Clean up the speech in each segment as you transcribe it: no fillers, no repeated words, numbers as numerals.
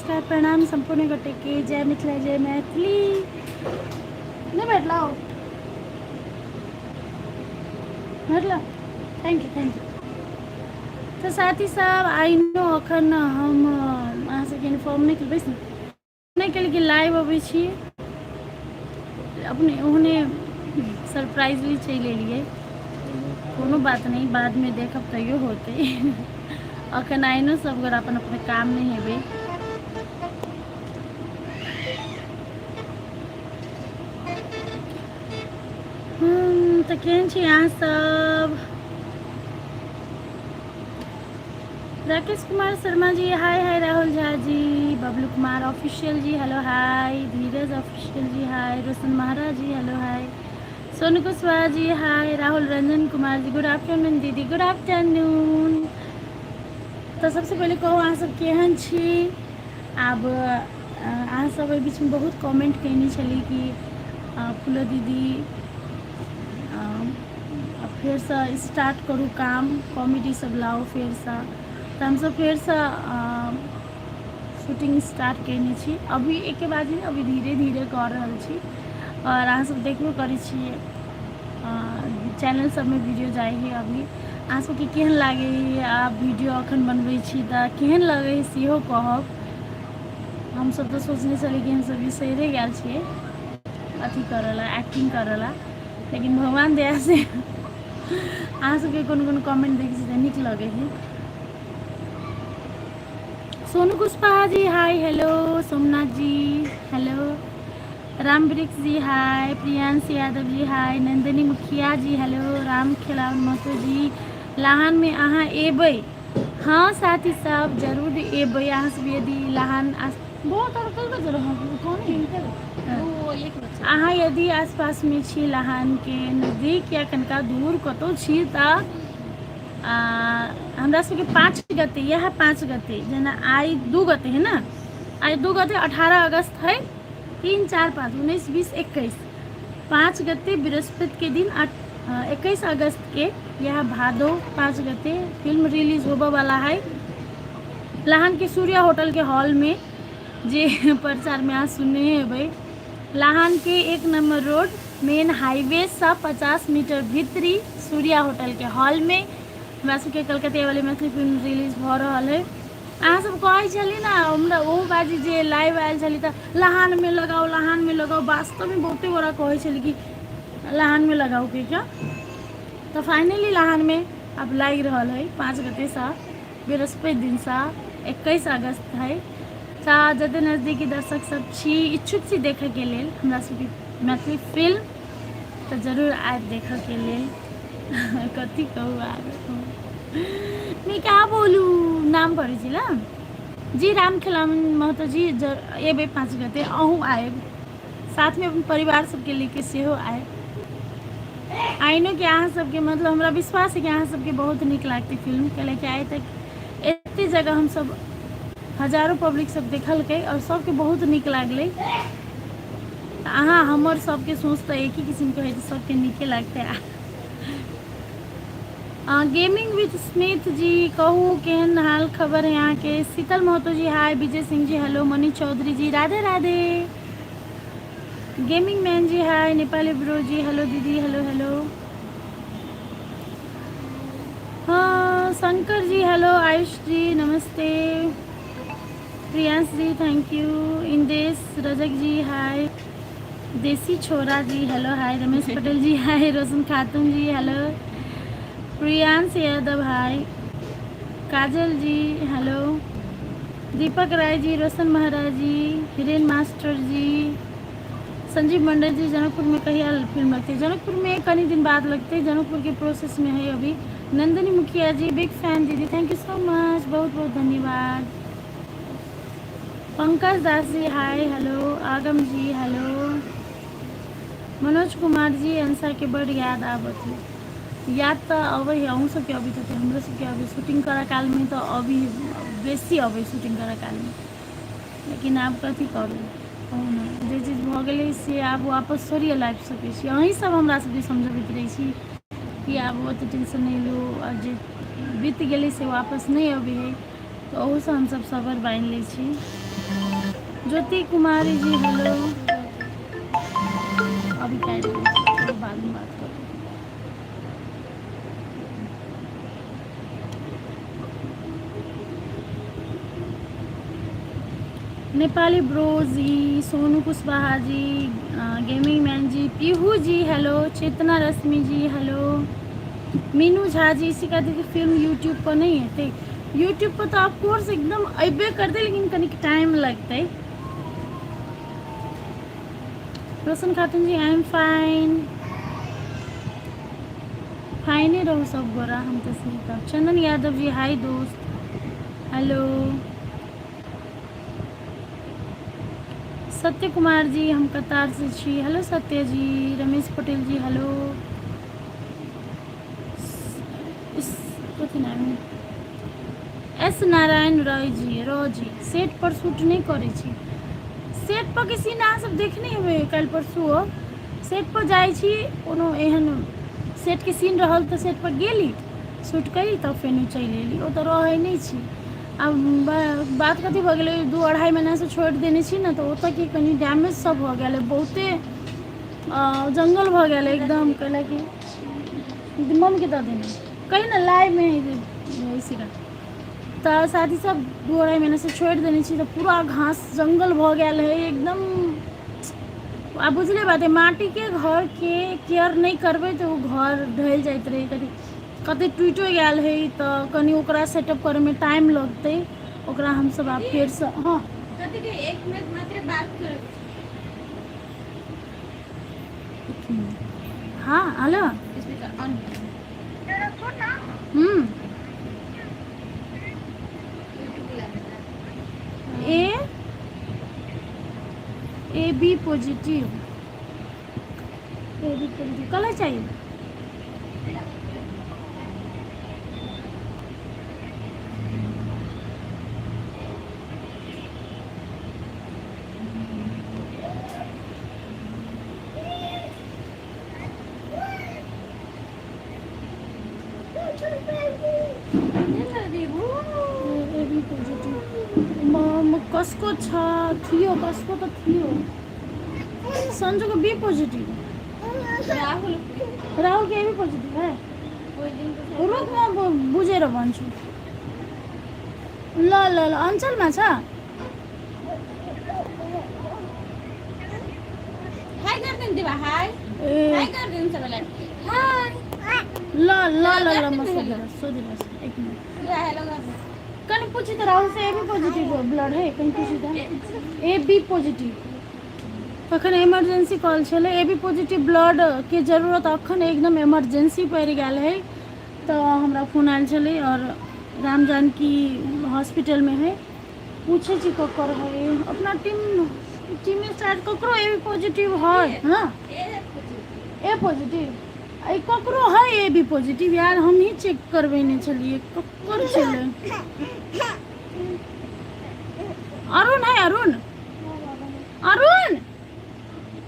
नमस्कार प्रणाम सम्पूर्ण गोटे के जय मिथिला जय मैथिली नहीं भेटला भेटला thank you thank you तऽ साथी सब आइनो अखन हम अहाँ सबके इन्फॉर्म नहि केलबै नहि केल कि लाइव अबै छी अपने ओहने सरप्राइजली चलि एलियै कोनो बात नहि बादमे देखब तैयो होतै अखन आइनो सब गोरा अपन अपन काम नहि हेबै तऽ केहन छी अहाँ सब Rakesh Kumar Sharma ji hi hi Rahul Jha ji Bablu Kumar official ji hello hi Dheeraj official ji hi Roshan Maharaj ji hello hi Sonu Kushwaha ji hi Rahul Ranjan Kumar ji good afternoon दीदी good afternoon तऽ सबसँ पहिले कहू अहाँ सब केहन छी आब अहाँ सब एहि बीचमे बहुत कमेंट कयने छली कि फूलो दीदी फेरसँ स्टार्ट करू काम कॉमेडी सब लाउ फेरसँ तऽ हमसब फेरसँ शूटिंग स्टार्ट कयने छी अभी एके बाजी नहि अभी धीरे धीरे कऽ रहल छी आओर अहाँ सब देखबो करै छियै चैनल सबमे वीडियो जाइ हइ अभी अहाँ सबके केहन लागै हइ आ वीडियो अखन बनबै छी तऽ केहन लगै हइ सेहो कहब हमसब तऽ सोचने छली कि हमसब बिसैरे गेल छियै अथी करऽ लए एक्टिंग करऽ लए लेकिन भगवान दया से अहाँ सबके कोन कोन कमेंट देखै छी तऽ नीक लगै है Sonu Kushwaha ji hi hello Somnath ji hello Ram Vriksh ji hi Priyansh Yadav ji hi Nandini Mukhiya ji hello Ram Khelawan Mahto ji Lahan में अहाँ एबै हाँ साथी सब जरूर एबै अहाँ सब यदि लाहान बहुत और कल बजे रहा कौन है वो एक बजे अहाँ यदि आसपासमे छी लहानके नजदीक या कनिका दूर कतहु छी तऽ हमरा सबके 5 गते इएह 5 गते जेना आइ 2 गते है ने आइ 2 गते 18 अगस्त है 3 4 5 19 20 21 5 गते बृहस्पति के दिन 21 अगस्त के यह भादो 5 गते फिल्म रिलीज होबऽ वाला है लहान के सूर्या होटल के हॉल में जे प्रचार में अहाँ सुनने हेबै लहान के 1 नंबर रोड मेन हाईवे से 50 मीटर भीतरी सूर्या होटल के हॉल में हमरा सबके कलकतिया वाली मैथिली फिल्म रिलीज भऽ रहल है अहाँ सब कहै छली ने हमरा ओ बाजी जे लाइव आयल छली तऽ लहान में लगाओ लहान में लगाओ वास्तव में बहुते गोरा कहै छली कि लहान में लगाओ के क्या तऽ फाइनली लहान में आब लागि रहल है 5 गते से बृहस्पति दिनसँ 21 अगस्त है तऽ जते नजदीकी दर्शक सब छी इच्छुक छी देखऽके लेल हमरा सबके मैथिली फिल्म तऽ जरूर आयब देखऽके लेल कथी कहू आब मैं क्या बोलू नाम पढ़ै छी ल जी राम खेलावन महतो जी एबै 5 गते अहूँ आयब साथमे अपन परिवार सबके लेके सेहो आयब आइनो कि अहाँ सबके मतलब हमरा विश्वास है कि अहाँ सबके बहुत नीक लागतै फिल्म कैलाकि आइ तक एते जगह हमसब हजारो पब्लिक सब देखलकै आओर सबके बहुत नीक लागलै तऽ अहाँ हमर सबके सोच तऽ एक ही किसिमके होइ छै सबके नीके लागतै। गेमिंग विथ स्मिथ जी कहू केहन हाल खबर है अहाँके। Sheetal Mahato ji hi, Vijay Singh ji hello, Manish Chaudhary ji Radhe Radhe, gaming man ji hi, Nepali bro ji hello, दीदी हेलो हेलो, हाँ Shankar ji hello, Ayush ji Namaste, Priyansh ji thank you, Indesh Rajak ji hi, Desi Chhora ji hello hi, Ramesh Patel ji hi, Roshan Khatun ji hello, Priyansh Yadav hi, Kajal ji hello, Deepak Rai ji, Roshan Maharaj ji, Hiren master ji, Sanjeev Mandal ji, Janakpur में कहिया film लगते? जनकपुर में कनी दिन बाद लगते, जनकपुर के process में है अभी। नंदिनी मुखिया जी बिग फैन दीदी, thank you so much, बहुत बहुत धन्यवाद। Pankaj Das ji hi hello, Aagam ji hello, Manoj Kumar ji अंसा के बड़ याद आबत है। याद तऽ अबै है अहूँ सबके अबैत हेतै, हमरो सबके अबै। शूटिंग करऽ कालमे तऽ अभी बेसी अबै शूटिंग करऽ कालमे, लेकिन आब कथी करू कहू ने, जे चीज भऽ गेलै से आब वापस थोड़ी लाबि सकै छी। अहीं सब हमरा सबके समझबैत रहै छी कि आब ओते टेंशन नहि लू, आ जे बीत गेलै से वापस नहि अबै है, तऽ ओहूसँ हमसब सबर बान्हि लै छी। ज्योति कुमारी जी हेलो। अभी काटि दै छी, बादमे बात करब। Nepali bro ji, Sonu Kushwaha ji, gaming man ji, Pihu ji hello, Chetna Rashmi ji hello, Meenu Jha ji. Shikha दीदी फिल्म यूट्यूब पर नहीं हेतै? यूट्यूब पर तऽ ऑफकोर्स एकदम अयबे करतै, लेकिन कनिक टाइम लगतै। Roshan Khatun ji I am fine. फाइने रहू सब गोरा, हम तऽ सही कहब। चंदन यादव जी हाय दोस्त, हेलो। सत्य कुमार जी हम कतार से छी, हेलो सत्य जी। रमेश पटेल जी हेलो। कथी नाम है? एस नारायण रॉय जी, रो जी, सेट पर शूट नहि करै छी। सेट पर के सीन अहाँ सब देखने हेबै काल्हि परसू। सेट पर जाइ छी, कोनो एहन सेटके सीन रहल तऽ सेट पर गेली, शूट करी तब फेर चलि एली, ओतऽ रहै नहि छी। आब बात कथी भऽ गेलै, 2-2.5 महीनासँ छोड़ि देने छी ने, तऽ ओतऽ की कनि डैमेज सब भऽ गेल है, बहुते जंगल भऽ गेल एकदम। कैला कि मम्मीके दऽ देने कही ने लाइवमे इसी का। तऽ साथी सब, 2-2.5 महीनासँ छोड़ि देने छी तऽ पूरा घास जंगल भऽ गेल है एकदम। आ बुझले बात है, माटिके घरके केयर नहि करबै तऽ ओ घर ढलि जाइत रहै, कथी कते टूटियो गेल है, तऽ कनि ओकरा सेटअप करैमे टाइम लगतै। ओकरा हमसब आब फेरसँ, हँ। कथी के एक मिनट मात्र बात करू। हँ, hello. Speaker on. Hmm. A A B positive, A B positive कल चाहिए। ए बी पोजिटिभ म कसको छ, थियो, कसको त थियो? सन्जुको बी पोजिटिभ। राहुल। राहुलको एबी पोजिटिभ है। ओहि दिन रुक, म बुझेर भन्छु। ल ल ल, अञ्चलमा छ। हाई गरिदिनु दिवा, हाई। ए। हाई गरिदिनु सबैलाई, हाई। ल ल ल ल, म सोधेर सोधेर एक मिनट। ल, हेलो गर्नु। कनि पूछी त राहुल से, एबी पोजिटिभ ब्लड है? कनि पूछी त। ए बी पोजिटिभ अखन इमरजेंसी कॉल छलै। ए बी पॉजिटिव ब्लड के जरूरत अखन एकदम इमरजेंसी पड़ि गेल है, तऽ हमरा फोन आयल छलै आओर राम जानकी हॉस्पिटलमे है। पूछै छी ककर है अपना टीम टीम में, शायद ककरो ए बी पॉजिटिव है। हाँ, ए पॉजिटिव ए ककरो है ए बी पॉजिटिव। यार, हम ही चेक करबेने छलियै, ककर छलै? अरुण है? अरुण, अरुण,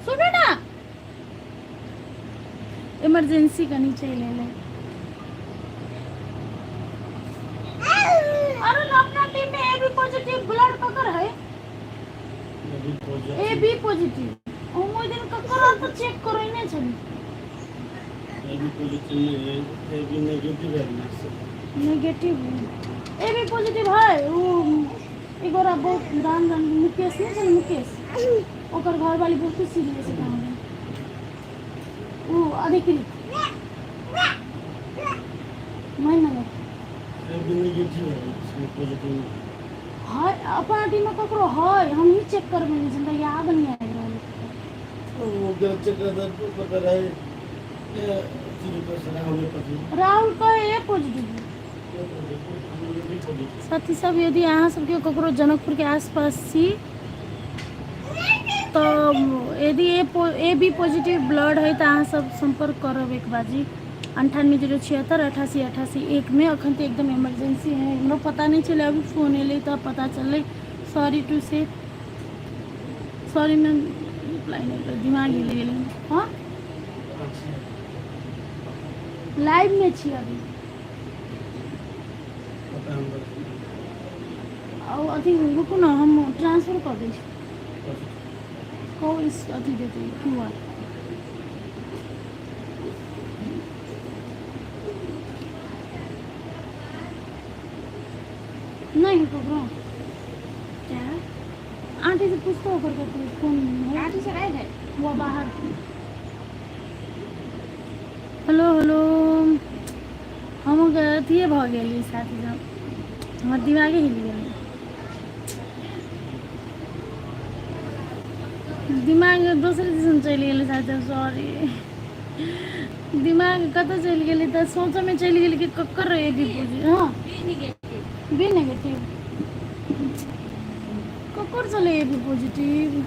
सुनू ना, इमरजेंसी कनि चलि एलै। अरुण, अपना टीम में ए बी पॉजिटिव ब्लड ककर है? ए बी पॉजिटिव हम ओहि दिन ककर तऽ चेक करैने छली। ए बी पॉजिटिव नहीं है, ए बी नेगेटिव है ना। नेगेटिव ए बी पॉजिटिव है। ओ एगोरा बहुत राम राम मुकेश नहि छै, मुकेश, ओकर घरवाली बहुत सीरियस काम है। ओ अधिकृत महिना ए बी नेगेटिव है, इसमें पॉजिटिव नहीं। है अपना टीम में ककरो है, हम ही चेक करबे नहीं, हमरा याद नहीं आबि रहल। वो गलत चेक कर तो पता रहे ये 3% होम्योपैथी। राहुल कहे ए पॉजिटिव। B positive. साथी सब, यदि अहाँ सबके ककरो जनकपुरके आसपास छी तऽ यदि ए बी पॉजिटिव ब्लड है तऽ अहाँ सब सम्पर्क करब एक बाजी 9807688881 मे। अखन तऽ एकदम इमरजेंसी है, हमरो पता नहि चलै, अभी फोन एलै तऽ पता चललै। Sorry to say, sorry ma'am, reply नहि कर, दिमाग हिल गेलै। हँ, लाइवमे छी अभी। पता हम। अथी रुकू ने, हम ट्रांसफर कऽ दै छी। कहू, इस अथी देतै क्यू आर। नहि है ककरो? क्या? आंटी से पूछतो, ओकर कथी कोन है। आंटी सर आए है। वो बाहर। हेलो हेलो, हम अथिए भऽ गेली साथी सब, हमर दिमागे हिल गेलै। दिमाग दोसर दिसन चलि गेलै साथी सब, सॉरी। दिमाग कतऽ चलि गेलै तऽ सोचऽमे चलि गेलै कि ककर ए बी पॉजिटिव। हँ। B negative. बी नेगेटिव ककर छलै? ए बी पॉजिटिव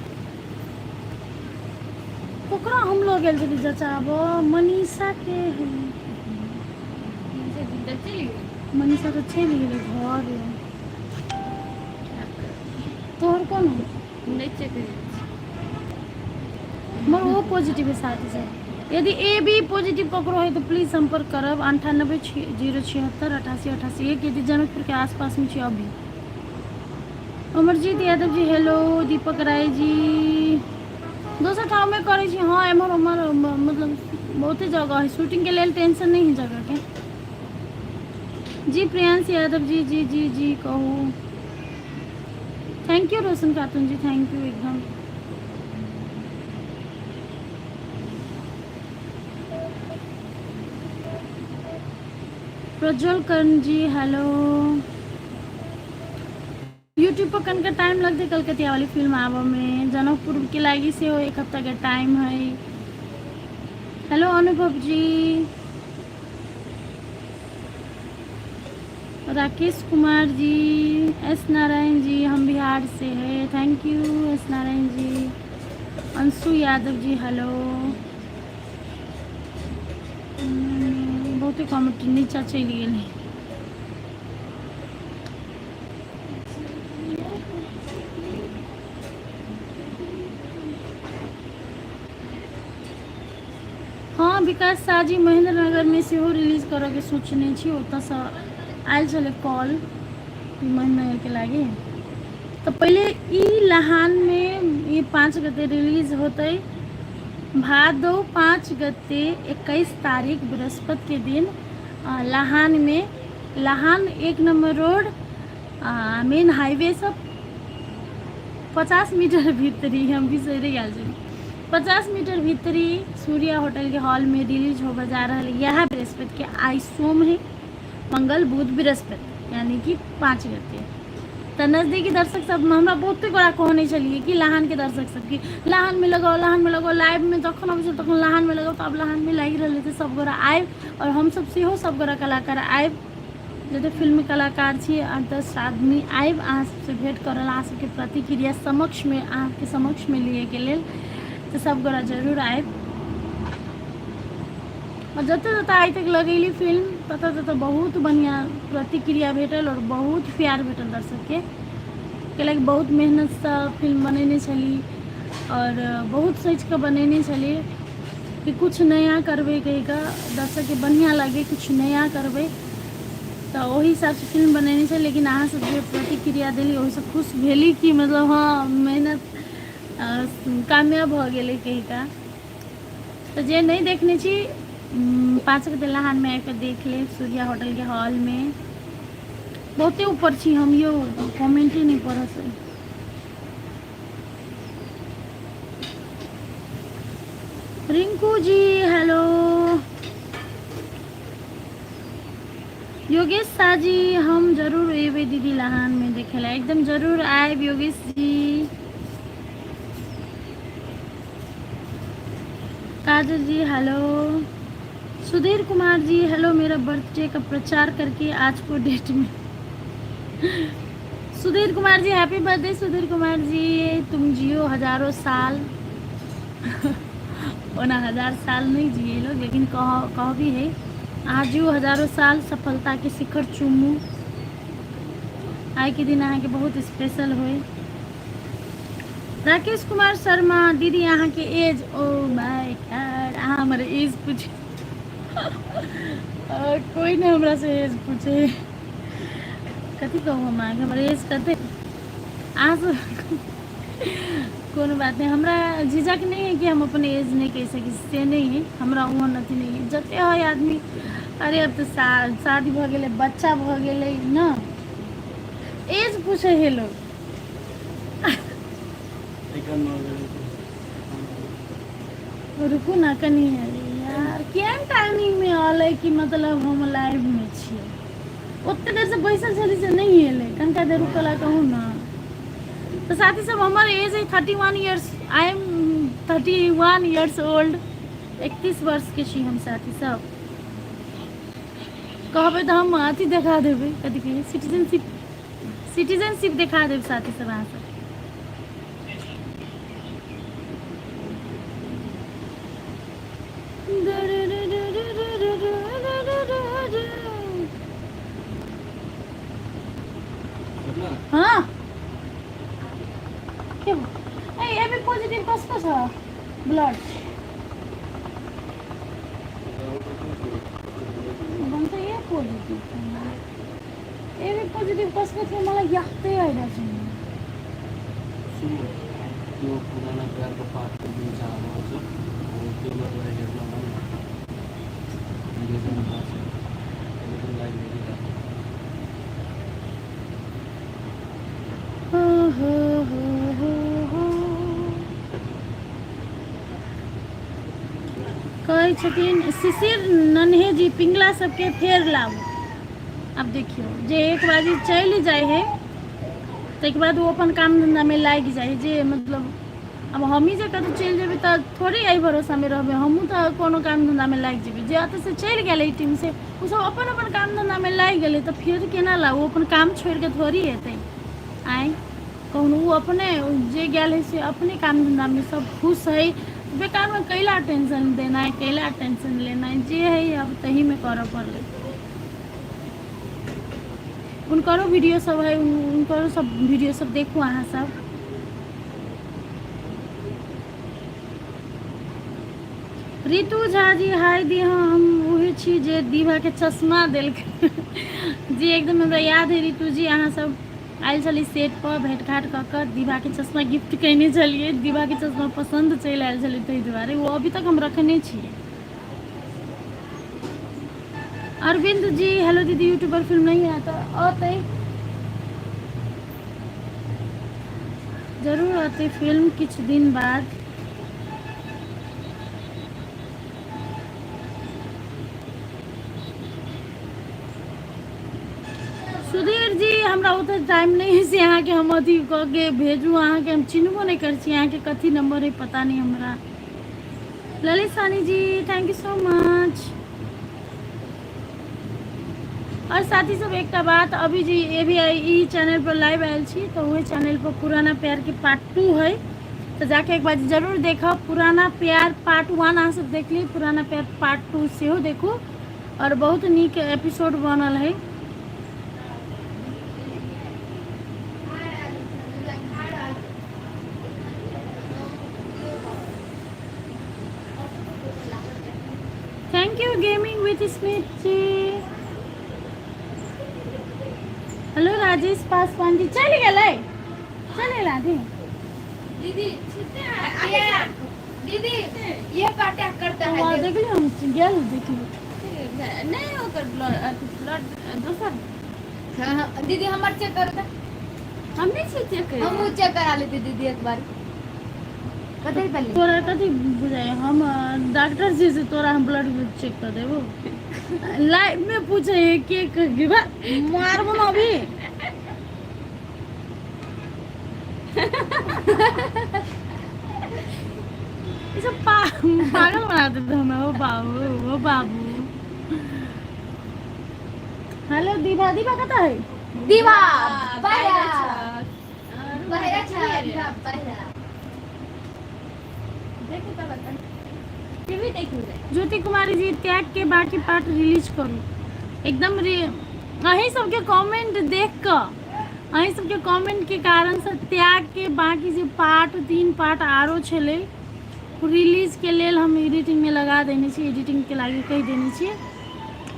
ककरा हम लऽ गेल छली जचाबऽ? मनीषाके। चलि गेलै। मनीषा तऽ चलि गेलै घर। तोहर कोन है? नहि चेक करै। हमर ओ पॉजिटिव है। साथी सब, यदि ए बी पॉजिटिव ककरो है तऽ प्लीज संपर्क करब 98 076 88 88 1, यदि जनकपुर के आसपास में छी अभी। अमरजीत यादव जी हेलो। दीपक राय जी, दोसर ठाममे करै छी। हँ, एम्हर ओम्हर, मतलब बहुते जगह है शूटिंगके लेल, टेंशन नहि है जगहके। जी प्रियांश यादव जी, जी जी जी कहू। Thank you Roshan Khatoon ji, thank you एकदम। प्रज्वल कर्ण जी हेलो। यूट्यूब पर कनिका टाइम लगतै कलकतिया वाली फिल्म आबऽ में। जनकपुर के लागि सेहो एक हफ्ता के टाइम है। हेलो अनुभव जी। राकेश कुमार जी, एस नारायण जी, हम बिहार से है। Thank U S Narayan ji. Anshu Yadav ji hello. बहुते कमेंट नीचा चलि गेलै। हँ विकास शाह जी, महेंद्र नगरमे सेहो रिलीज करऽके सोचने छी। ओतऽसँ आयल छलै कॉल महेंद्र नगरके लागि। तऽ पहिले ई लहानमे ई 5 गते रिलीज होतै। भादो 5 गते, 21 तारीख, बृहस्पतिके दिन लहानमे, लहान 1 नम्बर रोड, मेन हाईवे 50 मीटर भीतरी, हम बिसरि गेल छी, 50 मीटर भीतरी सूर्या होटल के हॉल में रिलीज होबे जा रहल यह बृहस्पति के। आइ सोम है, मंगल, बुध, बृहस्पति, यानी कि 5 गते। तऽ नजदीकी दर्शक सब, हमरा बहुते गोरा कहने छलियै कि लहानके दर्शक सब कि लहानमे लगाउ, लहानमे लगाउ, लाइवमे जखन अबै छै तखन लहानमे लगाउ। तऽ आब लहानमे लागि रहल छै। सब गोरा आबि आओर हमसब सेहो सब गोरा कलाकार आबि, जते फिल्म कलाकार छी, 8-10 आदमी आबि अहाँ सबसँ भेँट करल, अहाँ सबके प्रतिक्रिया समक्षमे, अहाँके समक्षमे लिएके लेल। तऽ सब गोरा जरूर आबि। आओर जतऽ जतऽ आइ तक लगेली फिल्म, ततऽ ततऽ बहुत बढ़िआँ प्रतिक्रिया भेटल आओर बहुत प्यार भेटल दर्शकके, कैलाकि बहुत मेहनतसँ फिल्म बनेने छली आओर बहुत सोचिकऽ बनेने छली कि किछु नया करबै कहि कऽ, दर्शकके बढ़िआँ लागै, किछु नया करबै। तऽ ओहि हिसाबसँ फिल्म बनेने छली। लेकिन अहाँ सब जे प्रतिक्रिया देली, ओहिसँ खुश भेली कि मतलब हँ, मेहनत कामयाब भऽ गेलै कहि कऽ। तऽ जे नहि देखने छी, 5 गते लहानमे आबि कऽ देख लेब सूर्या होटलके हॉलमे। बहुते ऊपर छी हम यौ, कमेंटे नहि पढ़ऽ से। रिंकू जी हेलो। योगेश शाह जी, हम जरूर एबै दीदी लहानमे देखै लए। एकदम जरूर आयब योगेश जी। काजल जी हेलो। सुधीर कुमार जी हेलो। मेरा बर्थडे का प्रचार करके आज को डेट में। सुधीर कुमार जी, हैप्पी बर्थडे सुधीर कुमार जी, तुम जियो हजारों साल। ओना 1000 साल नहीं जिए लोग, लेकिन कह कह भी है। अहाँ जियो हजारों साल, सफलता के शिखर चूमू। आइ के दिन अहाँके बहुत स्पेशल होय। राकेश कुमार शर्मा, दीदी अहाँके एज? ओ my God, अहाँ हमर एज पूछ, कोई नहि हमरा से एज पूछे। कथी कहू हम अहाँके, हमर एज कते? अहाँ सब कोनो बात नहि, हमरा झिझक नहि है कि हम अपन एज नहि कहि सकी, से नहि है हमरा, ओहन अथी नहि है। जते है आदमी, अरे अब तऽ शादी भऽ गेलै, बच्चा भऽ गेलै ने, एज पूछे है लोग। रुकू ना कनी यार, केहन टाइमिंग में अलै कि मतलब हम लाइव में छियै, ओते देर से बैसल छली से नहीं एलै, कनिका देर रुकला कहू ना। तऽ साथी सब, हमर एज है 31 years, I am 31 years old, 31 वर्ष के छी हम। साथी सब, कहबै तऽ हम अथी देखा देबै, कथी कहै, सिटीजनशिप, सिटीजनशिप देखा देब साथी सब अहाँ सब। हाँ, के भयो? ए, एबी पोजिटिभ कसको छ ब्लड भन्छ? ए पोजिटिभ, एबी पोजिटिभ कसको थियो, मलाई यादै आइरहेको छैन। सुन्नु, त्यो पुराना प्यारको पार्ट जुन चाहिँ आएको छ, हो त्यो मलाई हेर्न मन लाग्छ। अहिले चाहिँ भएको छैन, अहिले पनि लाइभ हेरिरहेको। हो हो हो हो हो। कहै छथिन शिशिर नन्हे जी, पिंगला सबके फेर लाबू। आब देखियौ, जे एक बाजी चलि जाइ है ताहिके बाद ओ अपन काम धन्धामे लागि जाइ है, जे मतलब आब हमही जे कतहु चलि जेबै तऽ थोड़े एहि भरोसामे रहबै, हमहूँ तऽ कोनो काम धन्धामे लागि जेबै। जे एतऽसँ चलि गेलै टीमसँ, ओसभ अपन अपन काम धन्धामे लागि गेलै, तऽ फेर केना लाउ? ओ अपन काम छोड़िके थोड़ी एतै। आँय कहूँ, ओ अपने जे गेल है से अपने काम धन्धामे सब खुश है। बेकारमे कैला टेंशन देनाइ, कैला टेंशन लेनाइ? जे है आब तहीमे करऽ पड़लै। हुनकरो वीडियो सब है, हुनकरो सब वीडियो सब देखू अहाँ सब। रितु झा जी, हाय दी। हाँ, हम उहे छी जे दीवाके चश्मा देलकै जी। एकदम हमरा याद है रितु जी, अहाँ सब आयल छली सेट पर, भेंट घाट कऽ कऽ दीवाके चश्मा गिफ्ट कयने छलियै। दीवाके चश्मा पसन्द चलि आयल छलै, ताहि दुआरे ओ अभी तक हम रखने छियै। अरविंद जी, हेलो दीदी, यूट्यूबर फिल्म नहीं आता? अतै, जरूर अतै फिल्म किछु दिन बाद। सुधीर जी, हमरा ओते टाइम नहीं है से अहाँके हम अथी कऽ के भेजू। अहाँके हम चिन्हबो नहि करै छी, अहाँके कथी नंबर है पता नहीं हमरा। Lalit Sahni ji, thank you so much. और साथी सब, एकटा बात, अभी जी ए भी ई चैनल पर लाइव आयल छी तऽ ओहि चैनल पर पुराना प्यार के पार्ट 2 है, तऽ जाके एक बार जरूर देखब। पुराना प्यार पार्ट 1 अहाँ सब देख ली, पुराना प्यार पार्ट 2 सेहो देखू और बहुत नीक एपिसोड बनल है। Thank you gaming with Smith ji. Hello Rajesh Paswan ji, चलि गेलै, चलि गेलै अथी। दीदी दीदी ये अटैक करता है। वहाँ देखली, हम गेल देखली। नहीं, ओकर ब्लड अथी ब्लड दोसर। हाँ, दीदी, हमर चेक करू तऽ। हम नहि छियै चेक। हमहूँ चेक करा लेती दीदी एक बार। कतै पहिले तोरा कथी बुझाइ, हम डॉक्टर छी से तोरा हम ब्लड चेक कर देबो? लाइव में पूछे है के के बा मारबो ना अभी। ई सब पागल बना देते हमें। ओ बाबू, ओ बाबू, हेलो दीभा, दीभा कतऽ है? दीवा बाहर बाहर छै, दीवा बाहर। टीवी देखू। ज्योति कुमारी जी, त्याग के बाकी पार्ट रिलीज करू एकदम रे। अहीं सबके कमेंट देख कऽ, अहीं सबके कमेंट के कारण से त्याग के बाकी जे पार्ट, 3 पार्ट आरो छलै, रिलीज के लेल हम एडिटिंग में लगा देने छी। एडिटिंग के लागि कहि देने छी,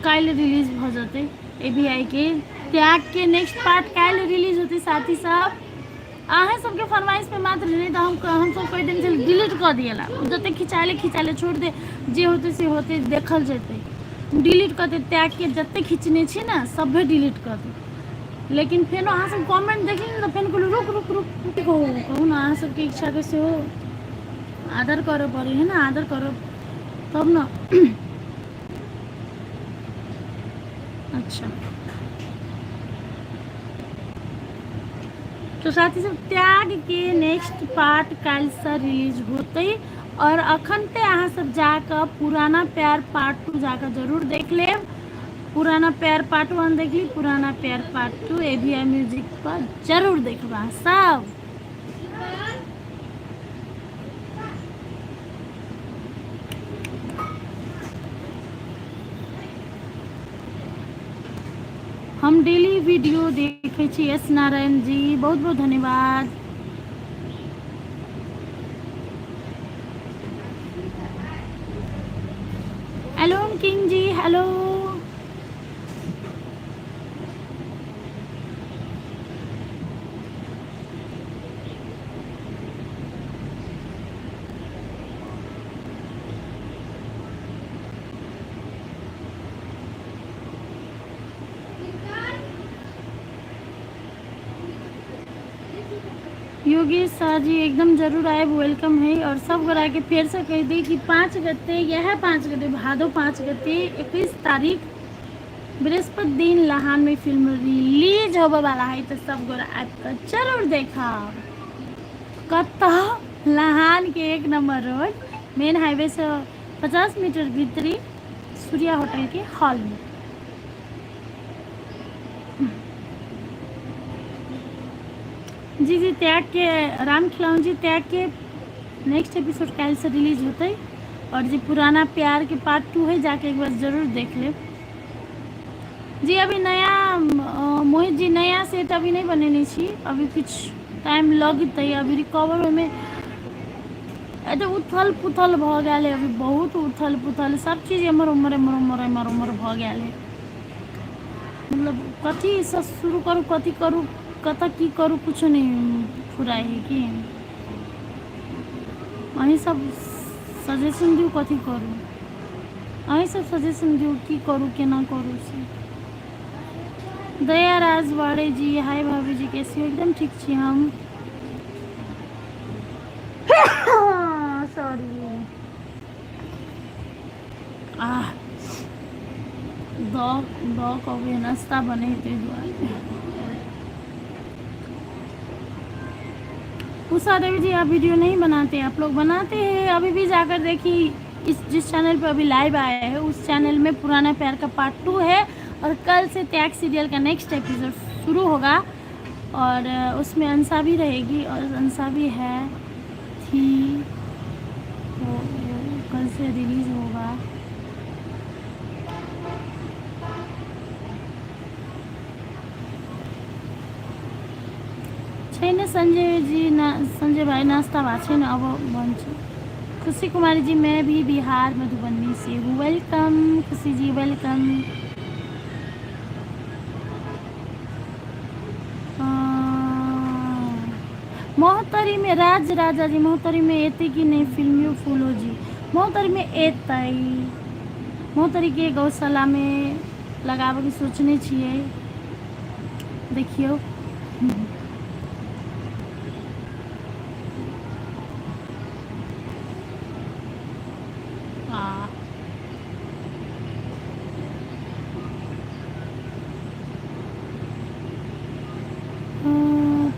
काल्हि रिलीज भऽ जेतै। ए बी I के त्याग के नेक्स्ट पार्ट काल्हि रिलीज होतै साथी सब। अहाँ सबके फरमाइश पे मात्र नहि तऽ हम हमसब कहि देने छली डिलीट कऽ दिएला जते खिंचाले खिंचाले छोड़ि दे जे होतै से होतै देखल जेतै डिलीट कऽ दे त्यागके जते खिंचने छी ने सभे डिलीट कऽ दे लेकिन फेनो अहाँ सब कमेंट देखली ने तऽ फेन कहलहुँ रुक रुक रुक कहू कहू ने अहाँ सबके इच्छाके सेहो आदर करऽ पड़ै है ने आदर करब तब ने अच्छा तो साथी सब त्याग के नेक्स्ट पार्ट काल्हिसँ रिलीज होतै और अखन ते अहाँ सब जाकऽ पुराना प्यार पार्ट टू जाकऽ जरूर देख लेब पुराना प्यार पार्ट वन देख ली पुराना प्यार part two A V I music पर जरूर देखब अहाँ सब। हम डेली वीडियो देखै छी एस नारायण जी बहुत बहुत धन्यवाद। एलोन किंग जी हेलो। योगेश शाह जी एकदम जरूर आए, welcome है। और सब गोरा के फिर से कह दी कि 5 गते, यह 5 गते भादो 5 गते 21 तारीख बृहस्पति दिन लहान में फिल्म रिलीज होबे वाला है, तो सब गोरा आबि कऽ जरूर देखब। कतऽ? लहान के 1 नंबर रोड मेन हाईवे से 50 मीटर भीतरी सूर्या होटल के हॉल में। जी जी त्याग के राम खिलौन जी त्याग के नेक्स्ट एपिसोड काल्हि से रिलीज होतै और जे पुराना प्यार के पार्ट 2 है जाके एक बार जरूर देख ले। जी अभी नया मोहित जी नया सेट अभी नहीं बनेने छी, अभी कुछ टाइम लगतै, अभी रिकवर होइमे एते उथल पुथल भऽ गेल है, अभी बहुत उथल पुथल सब चीज एम्हर उम्हर एम्हर उम्हर एम्हर उम्हर भऽ गेल है। मतलब कथीसँ शुरू करू कथी करू कतऽ की करू कुछो नहि फुराइ है कि अहीं सब सजेशन दियौ कथी करू, अहीं सब सजेशन दियौ की करू केना करू से। दया राजवाड़े जी हाय भाभी जी कैसी हो? एकदम ठीक छी हम। सॉरी आह दऽ दऽ कऽ नाश्ता बने ताहि दुआरे। उषा देवी जी आप वीडियो नहीं बनाते, आप लोग बनाते हैं। अभी भी जाकर देखिए इस जिस चैनल पे अभी लाइव आया है उस चैनल में पुराना प्यार का पार्ट 2 है और कल से त्याग सीरियल का नेक्स्ट एपिसोड शुरू होगा और उसमें अंशा भी रहेगी और अंशा भी है थी वो कल से रिलीज होगा। छैन संजय जी ना, संजय भाई नाश्ता भएको छैन अब भन्छु। खुशी कुमारी जी मैं भी बिहार मधुबनी से हूँ, welcome खुशी जी welcome. महोत्तरी में राज राजा जी महोत्तरी में एतै कि नहीं फिल्म यो फूलो जी? महोत्तरी में एतै, महोत्तरी के गौशाला में लगाबे के सोचने छियै, देखियौ।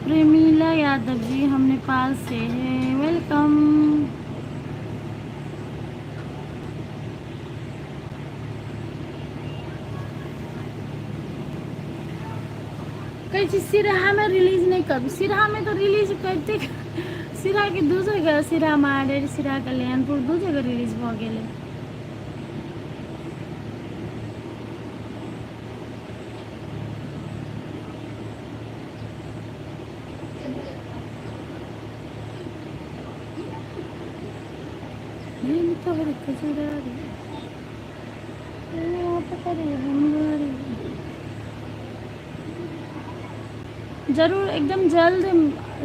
प्रेमिला यादव जी हम नेपाल से हैं, welcome. कहै छी सिरहामे रिलीज नहि करू, सिरहामे तऽ रिलीज करिते सिरहाके 2 जगह, सिरहा माडेर सिरहा कल्याणपुर 2 जगह रिलीज भऽ गेलै। जरूर एकदम जल्द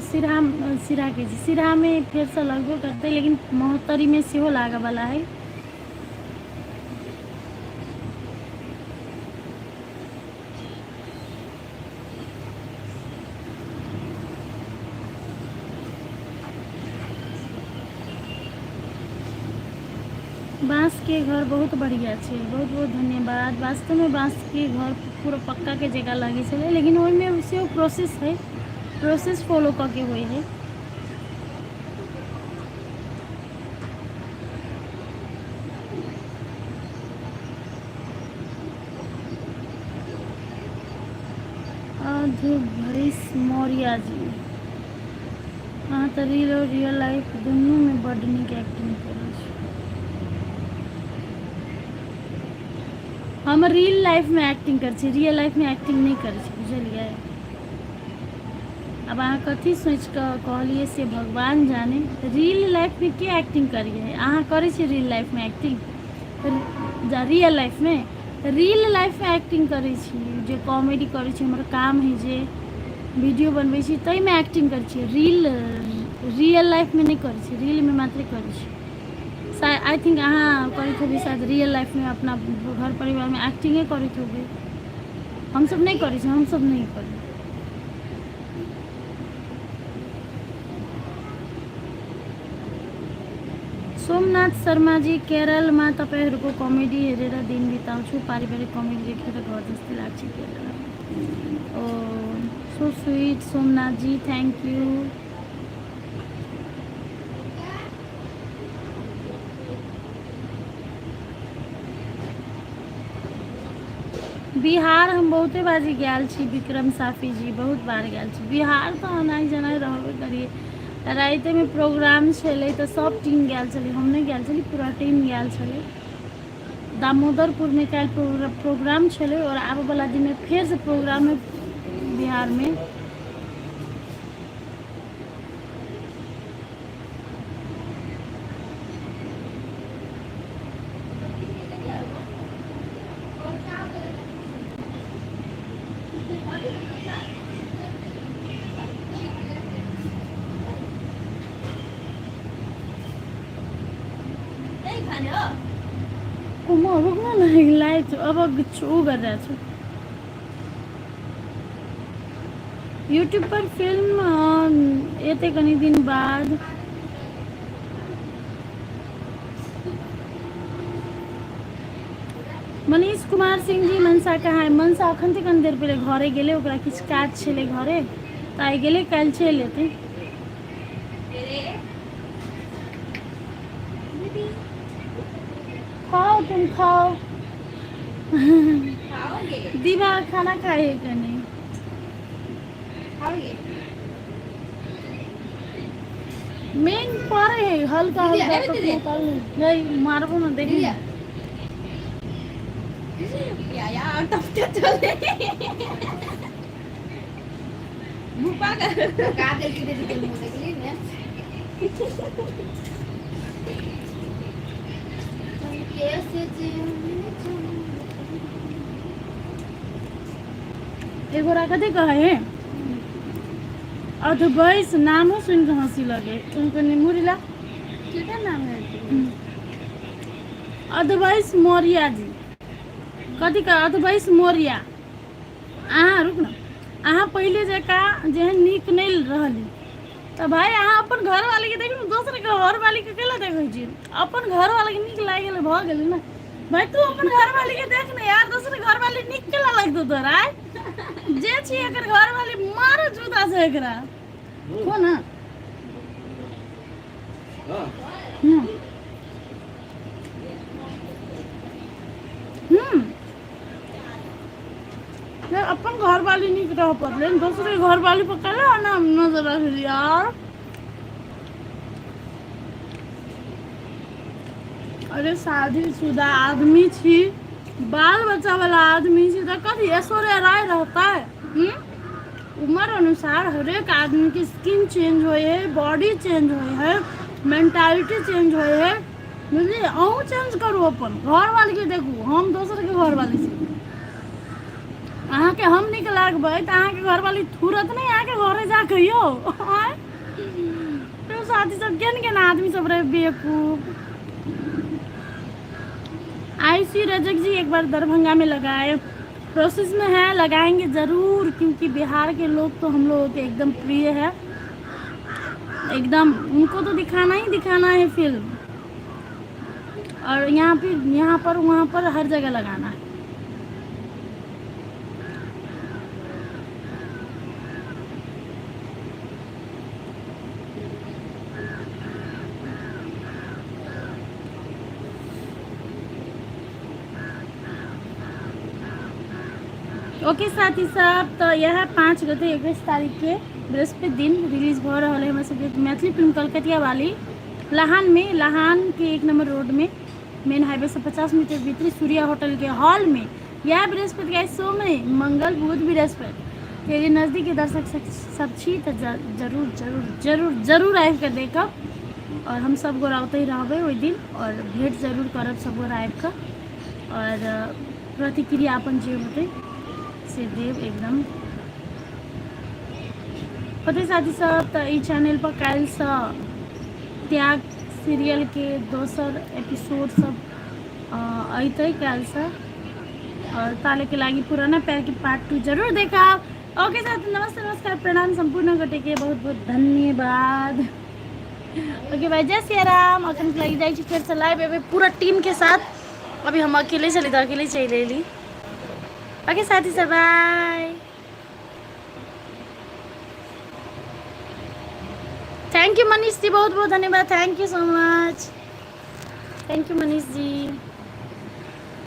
सिरहा, सिरहा कहै छी, सिरहामे फेरसँ लगबो करतै, लेकिन महोत्तरीमे सेहो लागऽवला हइ। बाँसके घर बहुत बढ़िआँ छै। बहुत बहुत धन्यवाद। वास्तवमे बाँसके घर पूरा पक्काके जगह लागै छलै, लेकिन ओहिमे सेहो प्रोसेस हइ, प्रोसेस फॉलो कऽ के होइ हइ। अधभैस मौर्या जी, अहाँ तऽ रील आओर रियल लाइफ दुनूमे बड्ड नीक एक्टिंग करै छी। हम रियल लाइफमे एक्टिंग करै छी, रियल लाइफमे एक्टिंग नहि करै छी, बुझलियै? आब अहाँ कथी सोचि कऽ कहलियै से भगवान जाने। रियल लाइफमे के एक्टिंग करियै? अहाँ करै छियै रियल लाइफमे एक्टिंग जा रियल लाइफमे? रियल लाइफमे एक्टिंग करै छी जे कॉमेडी करै छी, हमर काम हइ जे वीडियो बनबै छी, ताहिमे एक्टिंग करै छी। रियल लाइफमे नहि करै छी, रीलमे मात्रे करै छी। शायद I think अहाँ करैत होबै शायद रियल लाइफमे, अपना घर परिवारमे एक्टिंगे करैत होबै। हमसब नहि करै छी, हमसब नहि करै। सोमनाथ शर्माजी, केरलमा तपाईँहरूको कमेडी हेरेर दिन बिताउँछु, पारिवारिक कमेडी देखेर घर जस्तै लाग्छ केरलमा। ओ so sweet Somnathji, thank you. Bihar हम बहुते बाजी गेल छी विक्रम साफी जी, बहुत बार गेल छी बिहार। तऽ एनाहि जेनाहि रहबे करियै। रातिमे प्रोग्राम छलै तऽ सब टीम गेल छलै, हम नहि गेल छली, पूरा टीम गेल छलै। दामोदरपुरमे काल्हि प्रोग्राम छलै आओर आबऽवला दिनमे फेरसँ प्रोग्राम है बिहारमे। म रोक्नु न, लाइभ अब उ गरिरहेको छु। यूट्यूब पर फिल्म एते कनी दिन बाद। मनीष कुमार सिंह जी, मनसा कहाँ है? मनसा अखन कनि देर पहिले घरे गेलै, ओकरा किछु काज छलै घरे तऽ आइ गेलै, काल्हि चलि एतै। खाओ, तुम खाओ। खाओगे? दीवा खाना खाए कि नहीं? खाओगे? मेन परे है हल्का दीदी, हल्का। अरे दीदी। नहीं मारबो ना, देखी। दीदी या यार, तब तो चले भूपा कर का दिल की दीदी के मुंह देखली ने। कैसे एगोरा कथी कहै है, अधबैस, नामो सुनि कऽ हँसी लगे उनको। मुरला केकर नाम है? अधबैस मौर्या जी, कथी कह अधबैस मौर्या, अहाँ रुक न, अहाँ पहिले जकाँ जेहन नीक नहि रहली तऽ भाय अहाँ अपन घरवालीके देखू, दोसरके घरवालीके केला देखै छी? अपन घरवालीके नीक लागि गेलै, भऽ गेलै ने। भाय तू अपन घरवालीके देख ने यार, दोसर घरवाली नीक केला लगतौ तोरा? आय जे छी एकर घरवाली, मारो जूता से एकरा। को ना। हम्म हम्म अपन घरवाली नीक रह पड़लै, दोसरे घरवाली पर केला ना नजर रख यार। अरे शादीशुदा आदमी छी, बाल बच्चा वाला आदमी छी तऽ कथी ऐश्वर्या राय रहता है? हम्म? उम्र अनुसार हरेक आदमी के स्किन चेंज होइ है, बॉडी चेंज होइ है, मेंटालिटी चेंज होइ है, बुझलियै? अहूँ चेंज करू, अपन घरवाली के देखू। हम दोसर के घरवाली छी। अहाँके हम नीक लागबै तऽ अहाँके घरवाली थूरत नहि अहाँके घरे जा कऽ यौ। आँय तो साथी सब, केहन केहन आदमी सब रहे बेवकूफ। आयुषी रजक जी एक बार दरभंगा में लगाए, प्रोसेस में है, लगाएंगे जरूर, क्योंकि बिहार के लोग तो हम लोगों के एकदम प्रिय है, एकदम उनको तो दिखाना ही दिखाना है फिल्म। और यहाँ पे, यहाँ पर, वहाँ पर, हर जगह लगाना है। ओके साथी सब, तऽ इएह 5 गते 21 तारीखके बृहस्पति दिन रिलीज भऽ रहल है हमर सबके मैथिली फिल्म कलकतिया वाली, लहान में, लहान के 1 नंबर रोड में, मेन हाईवे से 50 मीटर भीतरी सूर्या होटल के हॉल में। यह बृहस्पति के सोम मंगल बुध बृहस्पति। यदि नजदीक के दर्शक सब छी तऽ जरूर जरूर जरूर जरूर आबि कऽ देखब। और हम सब गोरा ओतहि रहबै ओहि दिन और भेंट जरूर करब सब गोरा आबि कऽ, और प्रतिक्रिया अपन जे होतै से देब एकदम। होतै साथी सब, तऽ ई चैनल पर काल्हिसँ त्याग सीरियल के दोसर एपिसोड सब अयतै काल्हिसँ, और ताले के लागि पुराना प्यार के पार्ट 2 जरूर देखब। ओके साथी, नमस्ते, नमस्कार, प्रणाम सम्पूर्ण गोटे के, बहुत बहुत धन्यवाद। ओके भाई, जय सिया राम। अखन के लागि जाइ छी फेर से लाइव एबै पूरा टीम के साथ। अभी हम अकेले चली तऽ अकेले चलि एली। ओके साथी सब, बाय, thank you Manish ji, बहुत बहुत धन्यवाद, thank you so much, thank you Manish ji.